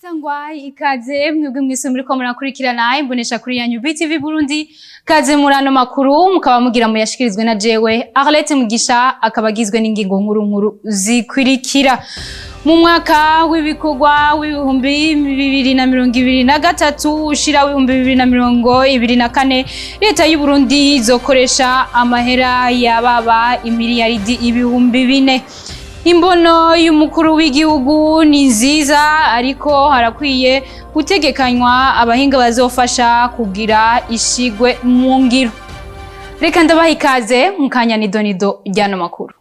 Sangwa ikaze mwebwe mwese muriko murakurikirana imbonesha kuri yanyu BTV Burundi. Kaze muri ano makuru mukaba mugira muyashikirizwe na jewe Arlette Mugisha, akaba agizwe n'ingingo nkuru nkuru zikurikira. Mu mwaka w'ibikorwa w'2023 ushira w'2024, leta y'u Burundi izokoresha amahera yababa imiliyaridi 4000. Imbono y'umukuru w'igihugu ni nziza, ariko harakwiye gutegekanywa abahinga bazofasha kugira ishigwe mu ngiro. Reka ndabaha ikaze mu kanya nidonido ry'ano makuru.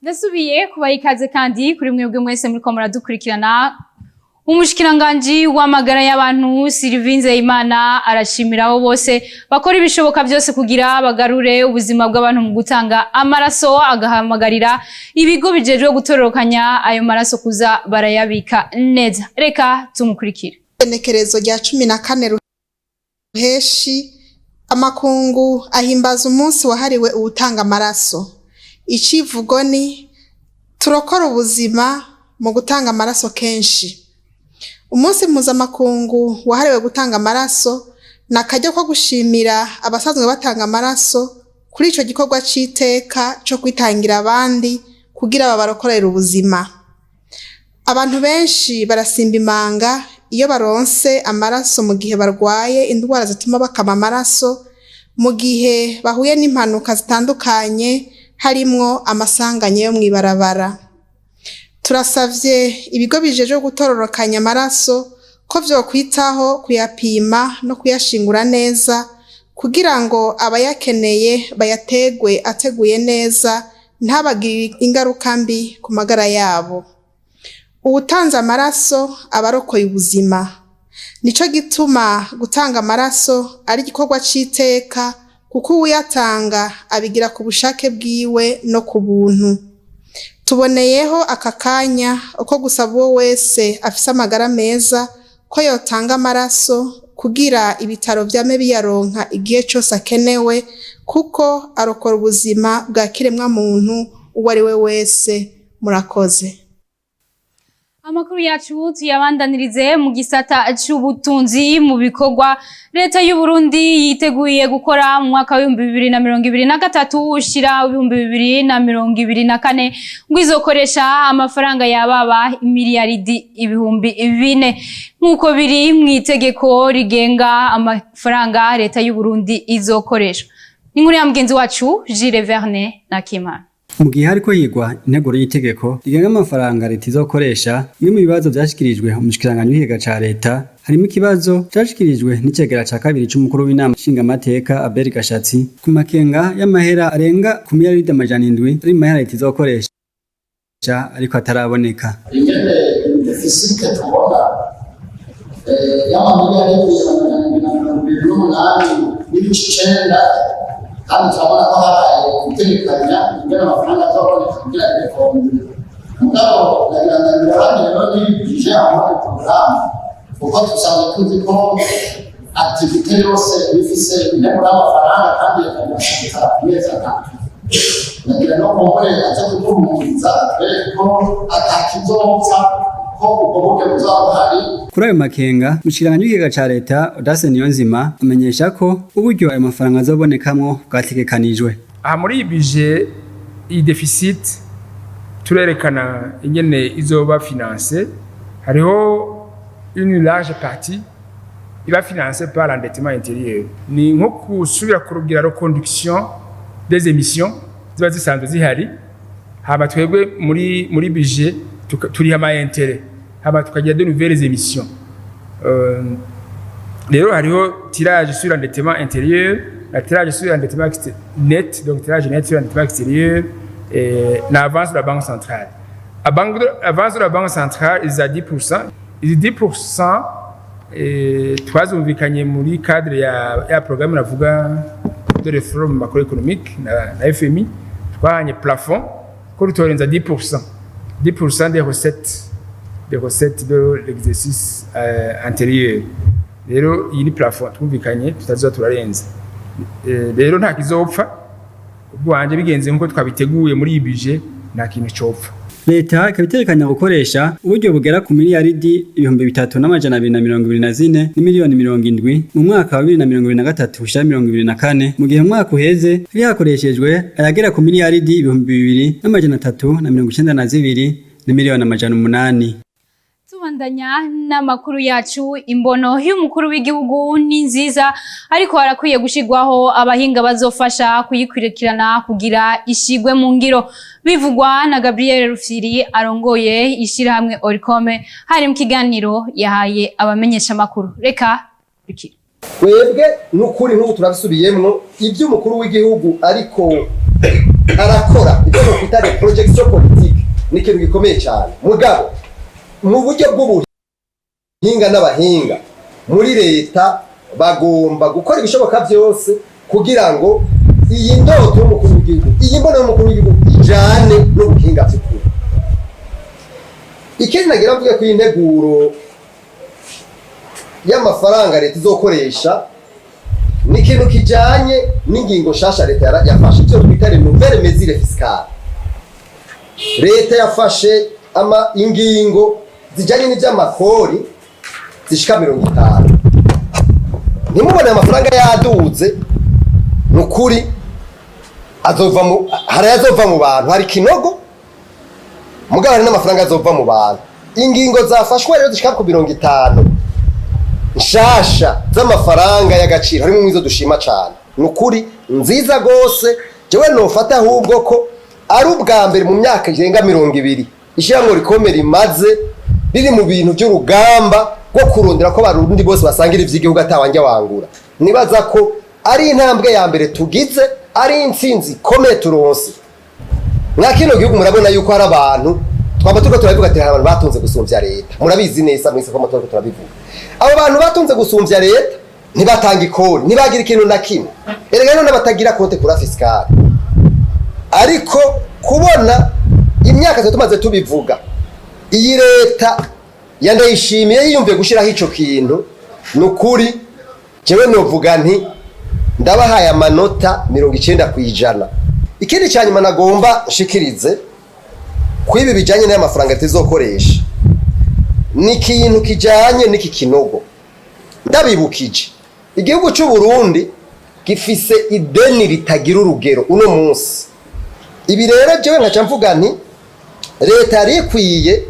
Ndasubiye kubaha ikaze kandi kuri mwebwe mwese muriko muradukurikirana. Umushikiranganji w'amagara y'abantu Sylvie Nzeyimana arashimira abo bose bakora ibishoboka byose kugira bagarure ubuzima bw'abantu mu gutanga amaraso, agahamagarira ibigo bijejwe gutororokanya ayo maraso kuza barayabika neza. Reka tumukurikire. Igenekerezo rya 14 Ruheshi, amakungu ahimbaza umunsi wahariwe uwutanga amaraso. Icivugo ni "Turokora ubuzima mu gutanga amaraso kenshi". Umunsi mpuzamakungu wahariwe gutanga amaraso ni akaryo ko gushimira abasanzwe batanga amaraso kuri ico gikorwa c'iteka co kwitangira abandi kugira babarokorere ubuzima. Abantu benshi barasimba imanga iyo baronse amaraso mu gihe barwaye indwara zituma bakama amaraso, mu gihe bahuye n'impanuka zitandukanye harimwo amasanganya yo mw'ibarabara. Turasavye ibigo bijejwe gutororokanya amaraso ko vyokwitaho kuyapima no kuyashingura neza kugira ngo abayakeneye bayategwe ateguye neza, ntabagirire ingaruka mbi ku magara yabo. Uwutanze amaraso aba arokoye ubuzima. Nico gituma gutanga amaraso ari igikorwa c'iteka, kuko uwuyatanga abigira ku bushake bwiwe no ku buntu. Tuboneyeho aka kanya ko gusaba uwo wese afise amagara meza ko yotanga amaraso kugira ibitaro vyame biyaronka igihe cose akenewe, kuko arokora ubuzima bwa kiremwa muntu uwo ari we wese. Murakoze. Amakuru yacu tuyabandanirize mu gisata c'ubutunzi. Mu bikorwa leta y'u Burundi yiteguye gukora mu mwaka w'2023 ushira w'2024, ngo izokoresha amafaranga yababa imiliyaridi 4000, nk'uko biri mu itegeko rigenga amafaranga leta y'u Burundi izokoresha. Inkuru ya mugenzi wacu Gilles Verne Nakimana. Mu gihe hariko higwa integuro y'itegeko rigenga amafaranga leta izokoresha, bimwe mu bibazo vyashikirijwe umushikiranganji w'ikigega ca leta harimo ikibazo cashikirijwe n'icegera ca kabiri c'umukuru w'inama nshingamateka Abel Gashatsi ku makenga y'amahera arenga ku miliyaridi 700 ari mu mahera leta izokoresha ariko ataraboneka. Ingene déficit tubona y'amamiliyari 778.9, kandi turabona ko habaye gutegekanya ingene amafaranga azoboneka kugira ngo konde. Mugabo nagira ngo abandi rero ni budget en mode programme, kuko dusanzwe tuzi ko activité yose iba ifise intego y'amafaranga kandi ikagera ku mezi 3. Nagira no kumbure aze kuduhumuriza, atwereke ko atakizopfa, ko ubwo buryo buzaba buhari. Kuri ayo makenga, umushikiranganji w'ikigega ca leta Audace Niyonzima amenyesha ko uburyo ayo mafaranga azobonekamwo bwategekanijwe. Aha muri iyi budget, iyi déficit turerekana ingene izoba financée. Hariho une large partie iba financée par l'endettement intérieur, ni nko gusubira kurugira reconduction des émissions ziba zisanzwe zihari, hama twebwe muri budget turiha ama intérêt, hama tukagira de nouvelles émissions. Rero hariho tirage sur l'endettement intérieur na tirage sur l'endettement net, donc tirage net sur l'endettement extérieur et na avance de la Banque centrale. Avance de la Banque centrale iza 10%. Izi 10% twazumvikanye muri cadre ya programme navuga de réforme macroéconomique na FMI. Twahanye plafond ko rutorenza 10%, 10% des recettes. des recettes de l'exercice antérieur. Rero iyi ni plafond twumvikanye tutazoza turarenza. Rero nta kizopfa ubwanje bigenze nkuko twabiteguye muri iyi budget, nta kintu copfa. Leta ikaba itekanya gukoresha uburyo bugera ku miliyaridi 3224 n'imiliyoni 70 mu mwaka wa 2023 ushira 2024, mu gihe mu mwaka uheze hari hakoreshejwe ayagera ku miliyaridi 2392 n'imiliyoni 800. Tubandanya n'amakuru yacu. Imbono y'umukuru w'igihugu ni nziza, ariko harakwiye gushirwaho abahinga bazofasha kuyikurikirana kugira ishigwe mu ngiro. Bivugwa na Gabriel Rufyiri arongoye ishirahamwe Oricome, hari mu kiganiro yahaye abamenyesha makuru. Reka bikire. Twebwe n'ukuri nk'ubu turabisubiyemwo, ibyo umukuru w'igihugu ariko arakora, ibyo nokwita projection politique, ni ikintu gikomeye cyane. Mugabo mu buryo bw'ubuhinga n'abahinga muri leta bagomba gukora ibishoboka byose kugira ngo iyi ndoto y'umukuru w'igihugu, iyi mbono y'umukuru w'igihugu ijane n'ubuhinga by'ukuri. Ikindi nagira mvuge ko iyi nteguro y'amafaranga leta izokoresha ni ikintu kijanye n'ingingo nshasha leta yafashe, icyo twita les nouvelles mesures fiscales. Leta yafashe ama ingingo zijanye n'ivy'amakori zishika 50. Ntimubone amafaranga yaduze, ni ukuri azova mu, hari azova mu bantu, hari kinogo, mugabo hari n'amafaranga azova mu bantu. Ingingo zafashwe rero zishika ku 50 nshasha z'amafaranga y'agaciro, harimo izo dushima cane, ni ukuri nziza gose. Jewe nofata ahubwo ko ari ubwa mbere mu myaka irenga 20 ishyirahamwe rikomeye rimaze riri mu bintu by'urugamba rwo kurondera ko abarundi bose basangira ivy'igihugu atawanjya wangura. Nibaza ko ari intambwe ya mbere tugize, ari intsinzi ikomeye turonse mwa kino gihugu. Murabona yuko hari abantu twaba turiko turabivuga ati hari abantu batunze gusumvya leta. Murabizi neza mwese ko turiko turabivuga. Abo bantu batunze gusumvya leta ntibatanga ikori, ntibagira ikintu na kimwe. Erega none batagira compte courant fiscal. Ariko kubona imyaka twe tumaze tubivuga, iyi leta ya Ndayishimiye yiyumviye gushyiraho ico kintu, ni ukuri jewe novuga nti ndabahaye amanota 90%. Ikindi cya nyuma nagomba nshikirize kwibi bijanye n'aya mafaranga tuzokoresha ni ikintu kijanye n'iki kinogo. Ndabibukije, igihugu cy'u Burundi gifise ideni ritagira urugero uno munsi. Ibi rero jewe nkaca mvuga nti leta yari ikwiye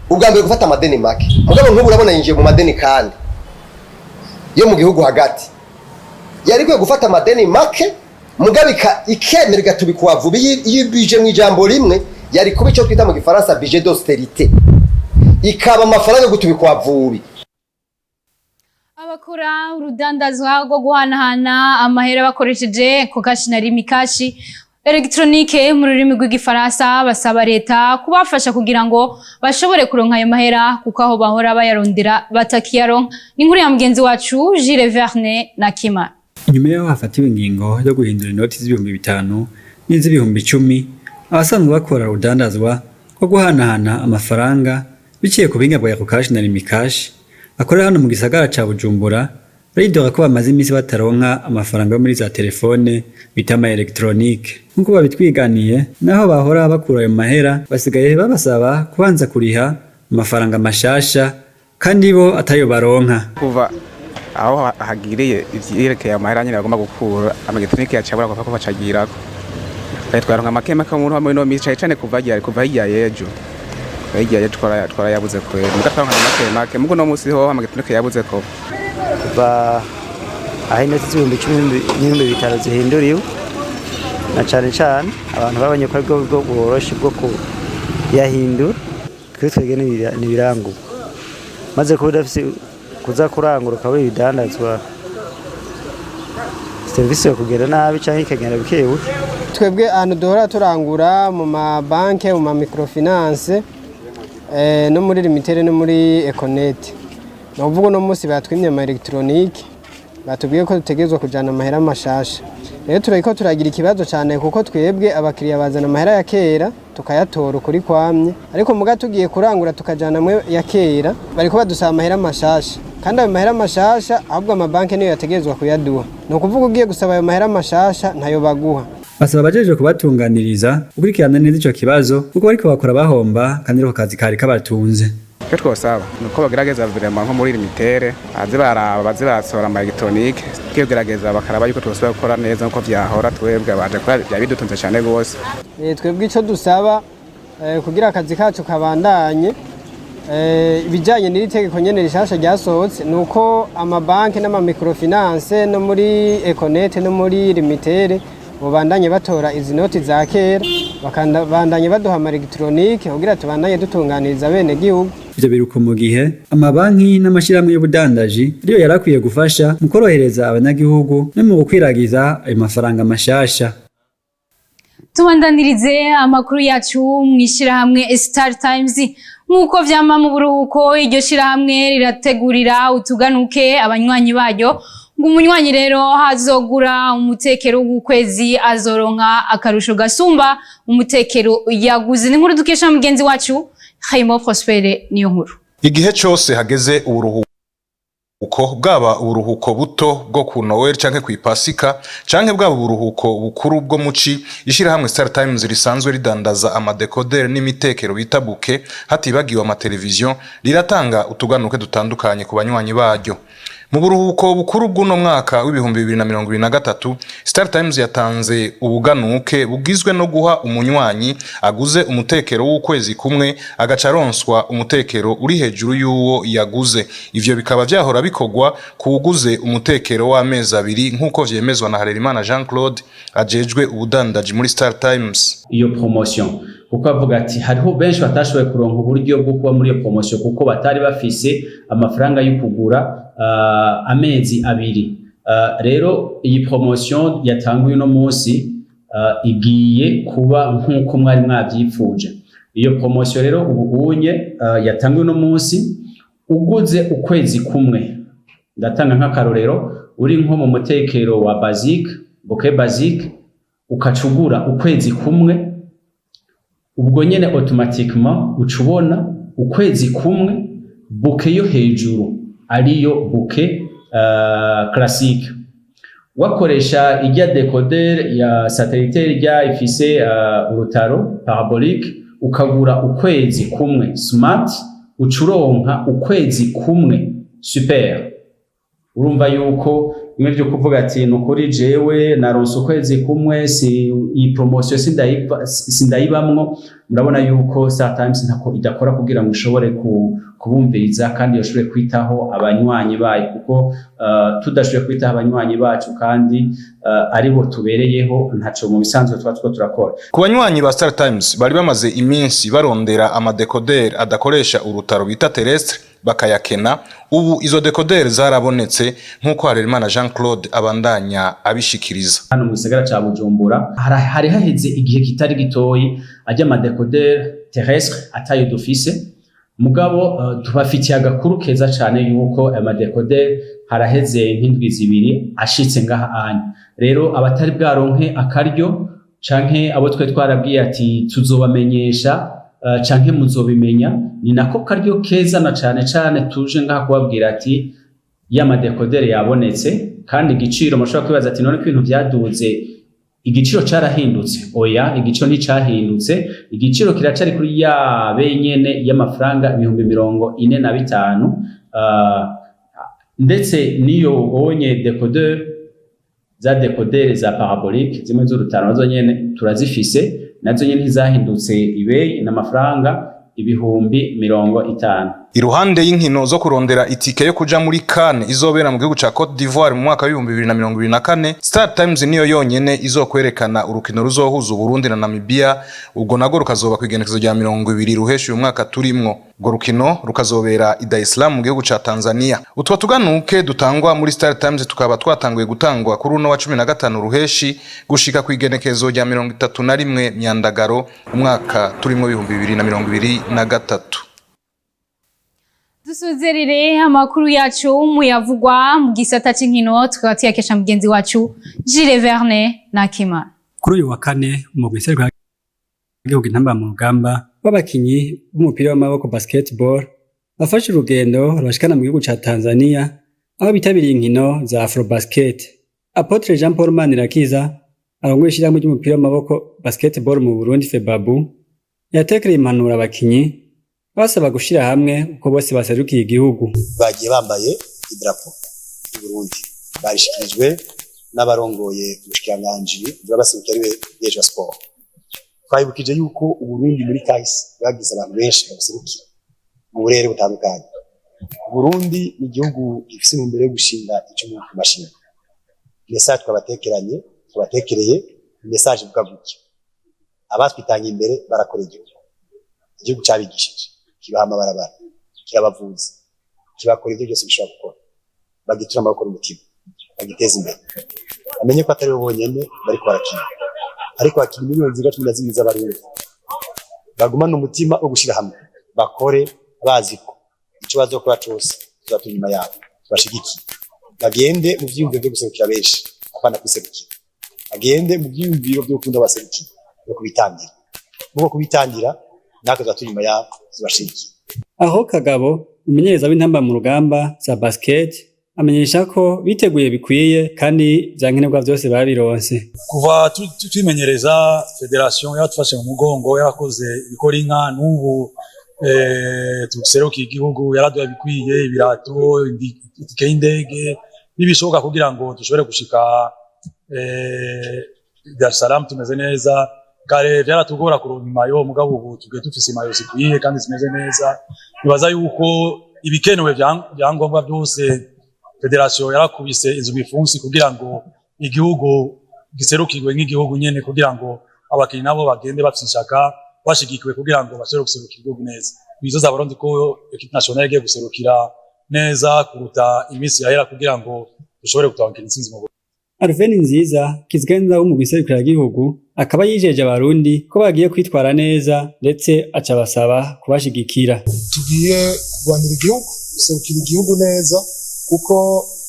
ubwa mbere gufata amadeni make. Mugabo nk'ubu urabona yinjiye mu madeni kandi yo mu gihugu hagati. Yari ikwiye gufata amadeni make, mugabo ikemera igatubikwa vuba. Iyo budget mu ijambo rimwe yari kuba icyo twita mu gifaransa budget d'austérité, ikaba amafaranga yo gutubikwa vuba. Abakora urudandazwa rwo guhanahana amahera bakoresheje Ecocash na Lumicash électronique mu rurimi rw'igifaransa basaba leta kubafasha kugira ngo bashobore kuronka ayo mahera, kuko aho bahora bayarondera batakiyaronka. Ni inkuru ya mugenzi wacu Gilles Verne na Kima. Inyuma y'aho hafatiwe ingingo yo guhindura inoti z'5,000 n'iz'ibihumbi 10, abasanzwe bakora urudandazwa rwo guhanahana amafaranga biciye ku buhinga bwa Ecocash na Lumicash bakorera hano mu gisagara ca Bujumbura baridoga ko bamaze iminsi bataronka amafaranga yo muri za telefone bita ama électronique. Nk'uko babitwiganiye, naho bahora bakura ayo mahera basigaye babasaba kubanza kuriha amafaranga mashasha kandi bo atayo baronka. Kuva aho hagiriye ivyerekeye amahera nyene bagomba gukura ama électronique yacabura kuva ko bacagirako twaronka make make umuntu hamwe no misi cane cane kuva hirya y'ejo, hirya y'ejo twarayabuze kwera, muga twaronka make make. Mugo no musi ho ama électronique yabuze ko. Kuva aho inoti z'10,000 n'5,000 zihinduriwe, na cane cane abantu babonye ko aribwo bwo bworoshe bwo kuyahindura. Kuri twebwe ntibirangurwa, maze kuba udafise kuza kurangura ukabura ibidandazwa, serivisi yo kugenda nabi canke ikagenda buke buke. Twebwe ahantu duhora turangura mu mabanke, mu ma microfinance, no muri Lumitel no muri Econet, ni ukuvuga uno munsi batwimye ama électronique. Batubwiye ko dutegerezwa kujana amahera mashasha. Rero turiko turagira ikibazo cyane, kuko twebwe abakiriya bazana amahera ya kera tukayatora ukuri kwamye, ariko muga tugiye kurangura tukajana amwe ya kera, bariko badusaba amahera mashasha. Kandi ayo mahera mashasha ahubwo amabanki niyo yategerezwa kuyaduha. Ni ukuvuga ugiye gusaba ayo mahera mashasha, ntayo baguha. Basaba abajejwe kubatunganiriza gukurikirana neza ico kibazo, kuko bariko bakora bahomba kandi ariko kazi kari kabatunze. Icyo twosaba ni uko bagerageza vraiment nko muri Lumitel baze baraba, baze barasohora ama électronique, tukigerageza bakaraba yuko twosubira gukora neza nkuko vyahora. Twebwe baje kora byari bidutunze cyane gose. Twebwe icyo dusaba kugira akazi kacu kabandanye, ibijyanye n'iri tegeko nyene rishasha ryasohotse, ni uko amabanki n'amamicrofinance no muri Econet no muri Lumitel bubandanye batora izi noti za kera, bakabandanye baduha ama électronique kugira tubandanye dutunganiriza bene gihugu. Ivyo biruko mu gihe amabanki n'amashirahamwe y'ubudandaji ariyo yarakwiye gufasha mu korohereza abanyagihugu no mu gukwiragiza ayo mafaranga mashasha. Tubandanirize amakuru yacu mu ishyirahamwe Star Times. Nk'uko vyama mu buruhuko, iryo shirahamwe rirategurira utuganuke abanywanyi baryo. Ngo umunywanyi rero hazogura umutekero w'ukwezi azoronka akarusho gasumba umutekero yaguze. Ni inkuru dukesha mugenzi wacu Hayimo Prospere. Niyo nkuru. Igihe cose hageze uburuhuko, bwaba uburuhuko buto bwo ku Noel canke kw'Ipasika, canke bwaba uburuhuko bukuru bwo muci, ishirahamwe Star Times risanzwe ridandaza amadekoderi n'imitekero bita bouquet, hatibagiwe amateleviziyo, riratanga utuganuke dutandukanye ku banywanyi baryo. Mu buruhuko bukuru bw'uno mwaka w'2023, Star Times yatanze ubuganuke bugizwe no guha umunywanyi aguze umutekero w'ukwezi kumwe agaca aronswa umutekero uri hejuru y'uwo yaguze. Ivyo bikaba vyahora bikorwa kuwuguze umutekero w'amezi 2, nk'uko vyemezwa na Harerimana Jean Claude ajejwe ubudandaji muri Star Times. Iyo promotion, kuko avuga ati hariho benshi batashoboye kuronka uburyo bwo kuba muri iyo promotion kuko batari bafise amafaranga yo kugura amezi 2. Rero iyi promotion yatanguye uno munsi igiye kuba nk'uko mwari mwavyipfuje. Iyo promotion rero ubu unye yatanguye uno munsi, uguze ukwezi kumwe, ndatanga nk'akarorero, uri nko mu mutekero wa basique, bouquet basique, ukacugura ukwezi kumwe, ubwo nyene automatiquement uca ubona ukwezi kumwe bouquet yo hejuru, ariyo bouquet classique. Wakoresha ijya décodeur ya satellitaire ijya ifise urutaro parabolique, ukagura ukwezi kumwe smart, uca uronka ukwezi kumwe super. Urumva yuko bimwe byo kuvuga ati ni ukuri jewe naronse ukwezi kumwe, si iyi promotion sindayibamwo. Murabona yuko Star Times ntako idakora kugira ngo ishobore kubumviriza kandi yoshobore kwitaho abanywanyi bayo, kuko tudashoboye kwitaho abanywanyi bacu kandi aribo tubereyeho, ntaco mu bisanzwe tuba two turakora. Ku banywanyi ba Star Times bari bamaze iminsi barondera amadekoderi adakoresha urutaro bita terrestre bakayakena, ubu izo dekoderi zarabonetse, nk'uko Harerimana Jean Claude abandanya abishikiriza. Hano mu gisagara ca Bujumbura hari haheze igihe kitari gitoyi ajya amadekoderi terrestre atayo dufise, mugabo tubafitiye agakuru keza cane yuko amadekoderi haraheze nk'indwi 2 ashitse ngaha anya. Rero abatari bwaronke akaryo canke abo twe twarabwiye ati tuzobamenyesha canke muzobimenya, ni nako karyo keza na cane cane tuje ngaha kubabwira ati ya madekoderi yabonetse. Kandi igiciro, mushobora kwibaza ati none ko ibintu vyaduze, igiciro carahindutse? Oya, igiciro nticahindutse. Igiciro kiracari kuri ya benyene y'amafaranga 45,000. Ndetse niyo onye décodeur, za décodeur za parabolique zimwe z'urutaro, nazo nyene turazifise, nazo nyene ntizahindutse ibeyi, n'amafaranga 50,000. Iruhande y'inkino zo kurondera itike yo kuja muri CAN izobera mu gihugu ca Cote d'Ivoire mu mwaka w'2024, Star Times niyo yonyene izokwerekana urukino ruzohuza Uburundi na Namibia. Ubwo nago rukazoba kw'igenekezo rya 20 Ruheshi uyu mwaka turimwo. Urwo rukino rukazobera i Dar es Salaam mu gihugu ca Tanzania. Utwo tuganuke dutangwa muri Star Times tukaba twatanguye gutangwa kuri uno wa 15 Ruheshi gushika kw'igenekezo rya 31 Myandagaro umwaka turimwo 2023. Dusozerere amakuru yacu muyavugwa mu gisata c'inkino, tukaba tuyakesha mugenzi wacu Gilles Verne Nakimana. Kuri uyu wa kane, umugwi gihugu Intamba mu Rugamba w'abakinyi b'umupira w'amaboko basketball bafashe urugendo rubashikana mu gihugu ca Tanzania, aho bitabiriye inkino za Afrobasket. Apôtre Jean Paul Manirakiza, arongoye ishirahamwe ry'umupira w'amaboko basketball mu Burundi FEBABU, yatekereye impanuro abakinyi, basaba gushira hamwe uko bose baserukiye igihugu. Bagiye bambaye idarapo y'Uburundi, barishikirijwe n'abarongoye ubushikiranganji bw'abaserukiye, ariwe DG wa sport. Twabibukije yuko Uburundi muri kahise bwagize abantu benshi babuserukira mu burere butandukanye. Uburundi ni igihugu gifise intumbero yo gushinga icumu ku mashinga. Message twabatekeranye, twabatekereye message ivuga gutya: abatwitangiye imbere barakora igihugu, igihugu cabigishije, kibaha amabarabara, kirabavuza, kibakora ibyo byose bishobora gukora. Bagitura amaboko n'umutima, bagiteza imbere, bamenye ko atari bo bonyene bariko barakina, ariko hakina miliyoni zirenga 12 z'Abarundi. Bagumane umutima wo gushira hamwe, bakore bazi ko ico bazokora cose tuba turi inyuma yabo, tubashigikiye. Bagende mu vyiyumviro vyo guserukira benshi, apana kwiserukira. Bagende mu vyiyumviro vyo gukunda abaserukiye no kubitangira. Muko kubitangira, natwe tuba turi inyuma yabo, tubashigikiye. Aho Kagabo, umumenyereza w'Intamba mu Rugamba za basket, amenyesha ko biteguye bikwiye kandi vyankenerwa vyose babironse. Kuva twimenyereza, fédération yaradufashe mu mugongo, yarakoze ibikora inka. N'ubu tuserukiye igihugu, yaraduha ibikwiye: ibirato, itike y'indege n'ibishoboka kugira ngo dushobore gushika Dar es Salaam tumeze neza. Kare vyaratugora kuronka imayo, mugabo ubu tugiye dufise imayo zikwiye kandi zimeze neza. Nibaza yuko ibikenewe vyangombwa byose, fédération yarakubise inzu mifunsi kugira ngo igihugu giserukirwe nk'igihugu nyene, kugira ngo abakinyi nabo bagende bafise ishaka, bashigikiwe, kugira ngo bashobore guserukira igihugu neza. Bizoza Abarundi ko équipe nationale igiye guserukira neza kuruta iminsi yahera, kugira ngo dushobore gutahukana intsinzi mu Burundi. Arveni Nziza, kizigenza w'umugwi serukiragihugu, akaba yijeje Abarundi ko bagiye kwitwara neza, ndetse aca basaba kubashigikira. Tugiye kurwanira igihugu, guserukira igihugu neza, kuko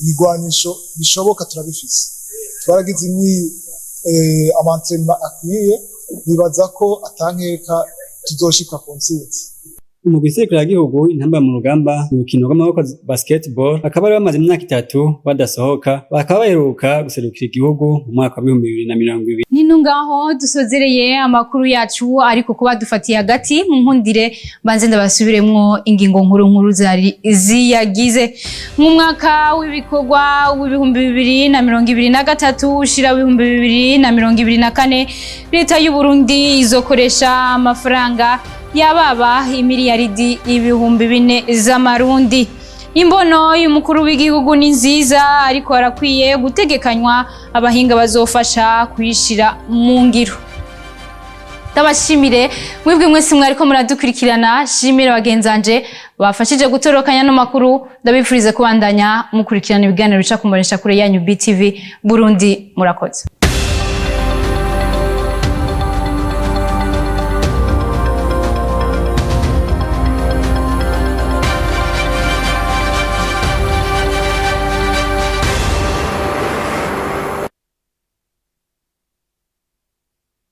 ibigwanisho bishoboka turabifise. Twaragize ama entraînements akwiye, nibaza ko atankeka tuzoshika ku ntsinzi. Umugwi serukiragihugu Intamba mu Rugamba mu rukino rw'amaboko basketball bakaba bari bamaze imyaka 3 badasohoka, bakaba baheruka guserukira igihugu mu mwaka wa 2020. Nino ngaho dusozereye amakuru yacu, ariko kuba dufatiye hagati mu nkundire banze ndabasubiremwo ingingo nkuru nkuru zari ziyagize. Mu mwaka w'ibikorwa w'2023 ushira 2024, leta y'u Burundi izokoresha amafaranga yababa imiliyaridi 4000 z'amarundi. Imbono y'umukuru w'igihugu ni nziza, ariko harakwiye gutegekanywa abahinga bazofasha kuyishira mu ngiro. Ndabashimire mwebwe mwese mwariko muradukurikirana, shimire bagenzanje bafashije gutorokanya no makuru. Ndabifurize kubandanya mukurikirana ibiganiro bica ku mbonesha kure yanyu BTV Burundi. Murakoze.